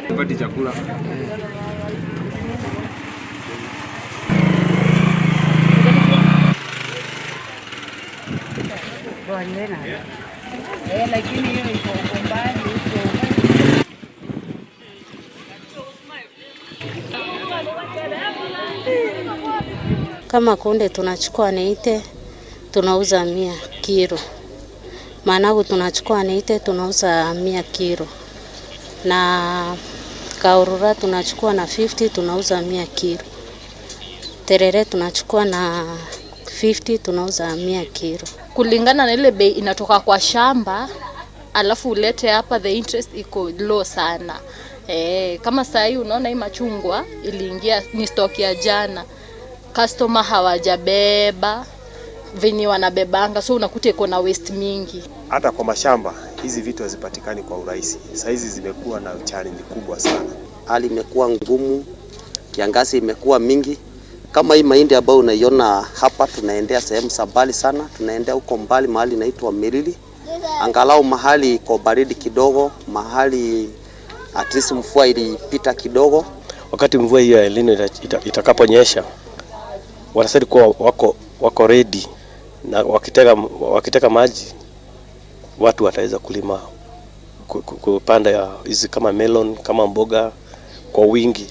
Pati chakula. Lakini hiyo iko mbali huko. Kama kunde tunachukua niite tunauza 100 kilo, managu tunachukua niite tunauza 100 kilo, na kaurura tunachukua na 50 tunauza 100 kilo, terere tunachukua na 50 tunauza 100 kilo. Kulingana na ile bei inatoka kwa shamba, alafu ulete hapa, the interest iko low sana. Kama saa hii unaona hii machungwa iliingia ni stock ya jana, customer hawajabeba venye wanabebanga, so unakuta iko na waste mingi. Hata kwa mashamba hizi vitu hazipatikani kwa urahisi. Saa hizi zimekuwa na challenge kubwa sana. Hali imekuwa ngumu, kiangazi imekuwa mingi. Kama hii mahindi ambayo unaiona hapa, tunaendea sehemu za mbali sana, tunaendea huko mbali mahali inaitwa Mirili, angalau mahali iko baridi kidogo, mahali at least mvua ilipita kidogo. Wakati mvua hiyo ya El Nino itakaponyesha, wanastahili kuwa wako ready na wakiteka maji watu wataweza kulima kupanda hizi kama melon kama mboga kwa wingi.